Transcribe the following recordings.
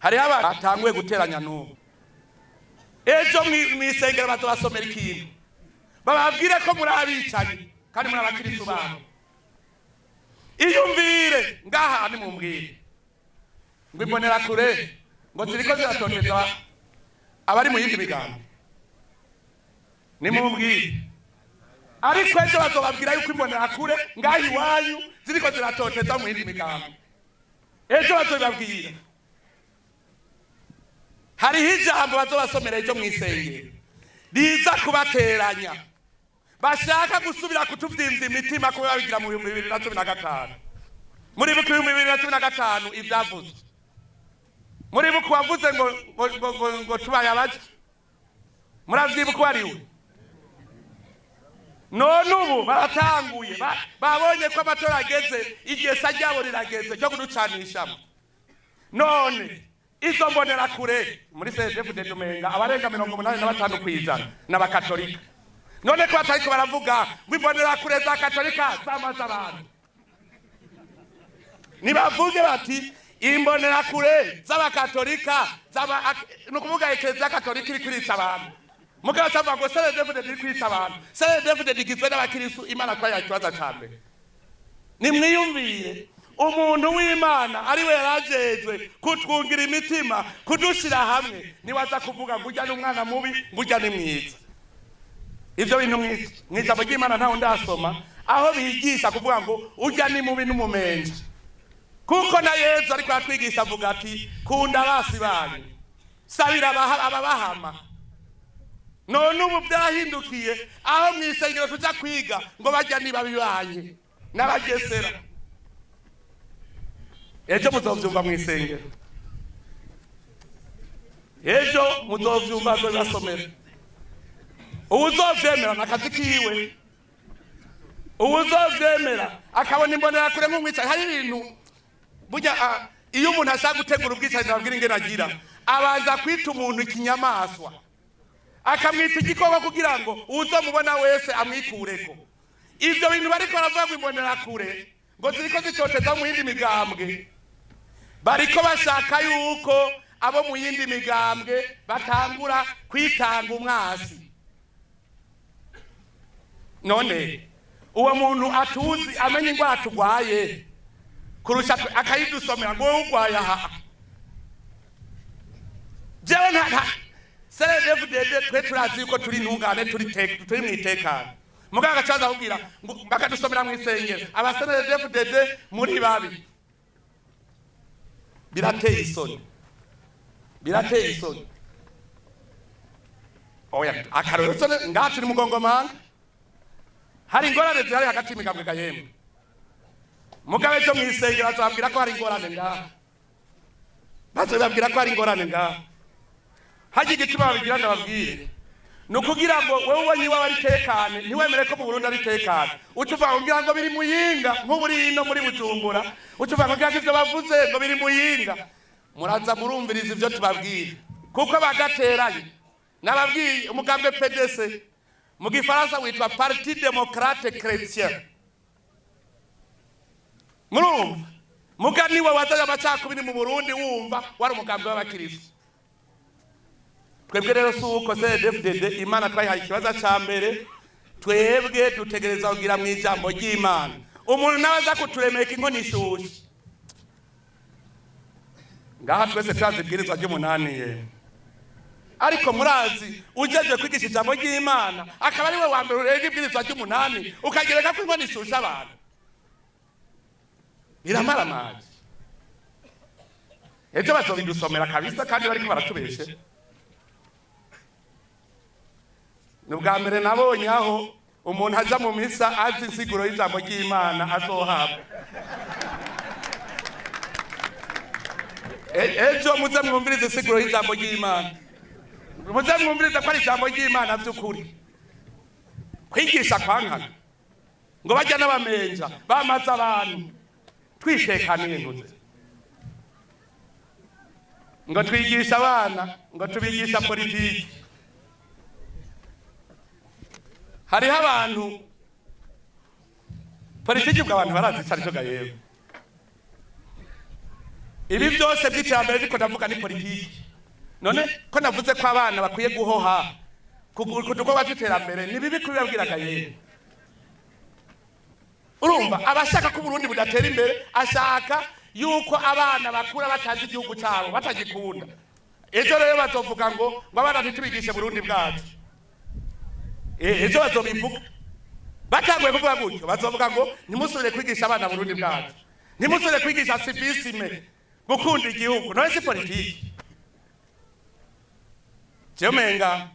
Hariho abantu batanguye guteranya n'ubu. Ejo mw'isengero bazobasomera ikintu, bababwire ko muri abicanyi kandi muri abakirisu babo. Iyumvire ngaha, nimumbwire ngo imbonerakure ngo ziriko ziratoteza abari mu yindi migambi. Nimumbwire. Ariko ejo bazobabwira yuko imbonerakure ngaha iwanyu ziriko ziratoteza mu yindi migambi. Ejo bazobibabwira. Hariho ijambo bazobasomera ejo mw'isengero riza kubateranya. Bashaka gusubira kutuvyimvya imitima kuba babigira mu 2015. Muribuka 2015 ivyavuzwe? Muribuka uwavuze ngo tubaye abaja? Muravyibuka uwo ari we? None ubu baratanguye, babonye ko amatora ageze, igesa ryabo rirageze ryo kuducanishamo. None izo mbonerakure muri CNDD-FDD, umenga abarenga 85% n'abakatolika. None ko batariko baravuga ngo imbonerakure za katolika zamaze abantu? Nibavuge bati imbonerakure z'abakatolika z'aba, ni ukuvuga Ekereziya Katolika iri kwica abantu. Mugabo bacavuga ngo CNDD-FDD iri kwica abantu. CNDD-FDD igizwe n'abakirisu. Imana twayaha ikibazo ca mbere. Nimwiyumvire, umuntu w'Imana ari we yarajejwe kutwungira imitima, kudushira hamwe, niwaza kuvuga ngo urya ni umwana mubi, ngo urya ni mwiza. Ivyo bintu mw'ijambo ry'Imana ntawe ndasoma aho bigisha kuvuga ngo urya ni mubi n'umumenja, kuko na Yezu ariko aratwigisha avuga ati: "Kunda abasi banyu, sabira ababahama." None ubu byahindukiye aho mw'isengero tuja kwiga ngo bajya niba bibanye n'abagesera. Ejo muzovyumva mw'isengero, ejo muzovyumva, azobibasomera. Uwuzovyemera nakazi kiwe. Uwuzovyemera akabona imbonerakure nk'umwicanyi. Hari ibintu burya, iyo umuntu ashaka gutegura ubwicanyi, nababwira ingene agira: abanza kwita umuntu ikinyamaswa, akamwita igikoko, kugira ngo uwuzomubona wese amwikureko. Ivyo bintu bariko baravuga ngo imbonerakure ngo ziriko zitoteza mu yindi migambwe, bariko bashaka yuko abo mu yindi migambwe batangura kwitanga umwasi. None uwo muntu atuzi, amenya ingwara turwaye kurusha twe, akayidusomera ngo wowe urwaye aha, jewe nta CNDD-FDD. Twe turazi yuko turi intungane, turi mw'itekano. Muganga agacaza akubwira ngo bakadusomera mw'isengero aba CNDD-FDD muri babi. Birateye isoni, birateye isoni. Oya, akarorero sone ngaha turi mugongomanga, hari ingorane zihari hagati y'imigambwe gahembwe. Mugabe cyo mw'isengero bazababwira ko hari ingorane ngaha, bazababwira ko hari ingorane ngaha. Hajya igituma babigira, ndababwire, ni ukugira ngo wewe ubonye iwawe ari tekane, ntiwemere ko mu Burundi ari tekane. Uca uvuga ngo ngira ngo biri Muyinga, nk'ubu uri ino muri Bujumbura, uca uvuga ngo ngira ngo ivyo bavuze ngo biri Muyinga. Muraza murumviriza ivyo tubabwira, kuko bagateranye. Nababwiye, umugambwe PDC mu gifaransa witwa Parti Démocrate Chrétien, murumva? Muga niwe wazanye amacakubiri mu Burundi. Wumva wari umugambwe w'abakiristo. Twebwe rero si uko. CNDD-FDD, Imana twayihaye ikibazo ca mbere. Twebwe dutegereza kugira mu ijambo ry'Imana. Umuntu nawe aza kuturemeka inkono ishushe ngaha, twese turazi ibwirizwa ry'umunani ye. Ariko murazi, ujeje kwigisha ijambo ry'Imana akaba ari we wa mbere urenga ibwirizwa ry'umunani, ukagereka ko inkono ishushe abantu, biramaramaje. Ejo bazobidusomera kabisa, kandi bariko baratubeshe. Ni ubwa mbere nabonye aho umuntu aja mu misa azi insiguro y'ijambo ry'Imana azohabwa. Ejo muze mwumvirize insiguro y'ijambo ry'Imana, muze mwumvirize ko ari ijambo ry'Imana by'ukuri. Kwigisha kwankana ngo bajya n'abamenja bamaze abantu, twitekaniye, ntuze ngo twigisha abana, ngo tubigisha politiki. Hariho abantu politiki ubwo abantu barazi ico arico ga yewe. Ibi byose by'iterambere ariko ndavuga ni politiki. None ko navuze ko abana bakwiye guhoha ku dukorwa tw'iterambere, ni bibi kubibabwiraga? Yemwe, urumva abashaka ko Uburundi budatera imbere, ashaka yuko abana bakura batazi igihugu cyabo, batagikunda. Ejo rero bazovuga ngo abana ntitubigishe Burundi bwacu. Ejo bazobivuga. Batanguye kuvuga gutyo, bazovuga ngo ntimusubire kwigisha abana Burundi bwacu, ntimusubire kwigisha civisme, gukunda igihugu. None si politiki? Jewe menga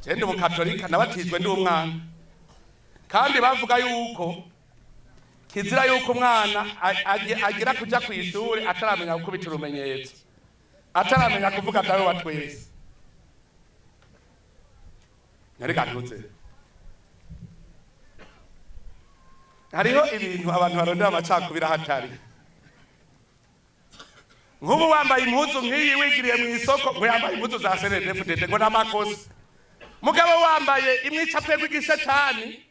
je ndi umukatolika, nabatijwe ndi umwana, kandi bavuga yuko kizira yuko umwana agira kuja kw'ishuri ataramenya gukubita urumenyetso, ataramenya kuvuga Dawe wa twese. Nyareka ntuze, hariho ibintu abantu barondera amacakubiri ahatari. Nk'ubu wambaye impuzu nk'iyi, wigiriye mu isoko, ngo yambaye impuzu za CNDD-FDD, ngo n'amakosa. Mugabo wambaye imwe icapweko igishetani,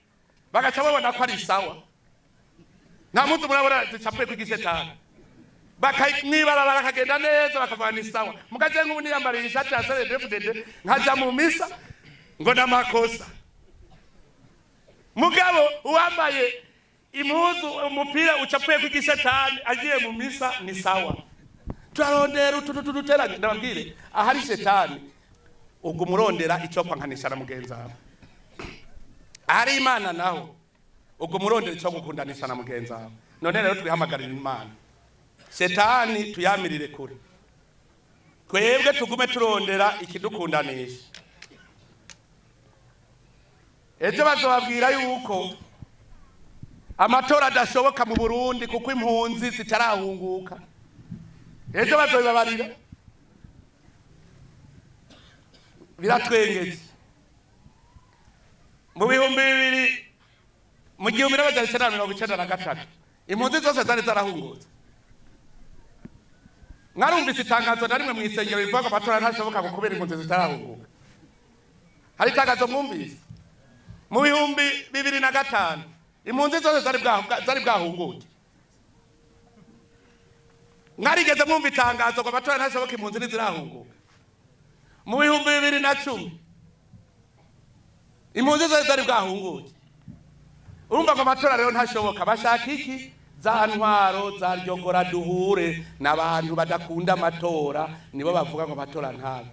bagaca babona ko ari sawa. Nta mpuzu murabona zicapweko igishetani? Bakamwibarabara akagenda neza, bakavuga ni sawa. Mugaje nk'ubu niyambariye ishati ya CNDD-FDD nkaja mu misa, ngo n'amakosa. Mugabo uwambaye impuzu, umupira ucapweko igishetani, agiye mu misa ni sawa. Turarondera utuntu tuduteranye. Ndababwire, ahari shetani ubwo umurondera icyo kwankanisha na mugenzi wawe, ahari Imana naho ubwo umurondera icyo gukundanisha na mugenzi wawe. None rero twihamagarira Imana, shetani tuyamirire kure, twebwe tugume turondera ikidukundanisha. Ejo bazobabwira yuko amatora adashoboka mu Burundi kuko impunzi zitarahunguka. Ejo bazobibabarira. Biratwengeje. Mu 2000, mu 1993, impunzi zose zari zarahungutse. Mwarumvise itangazo na rimwe mu isengero rivuga ko amatora ntashoboka ngo kubera impunzi zitarahunguka? Hari itangazo mwumvise? Mu 2005 impunzi zose zari bwahunguke. Mwarigeze mwumva itangazo ngo amatora ntashoboka, impunzi ntizirahunguka? Mu 2010 impunzi zose zari bwahunguke. Urumva ngo amatora rero ntashoboka. Bashaka iki? Za ntwaro za ryogora duhure n'abantu badakunda amatora, nibo bavuga ngo amatora ntabe.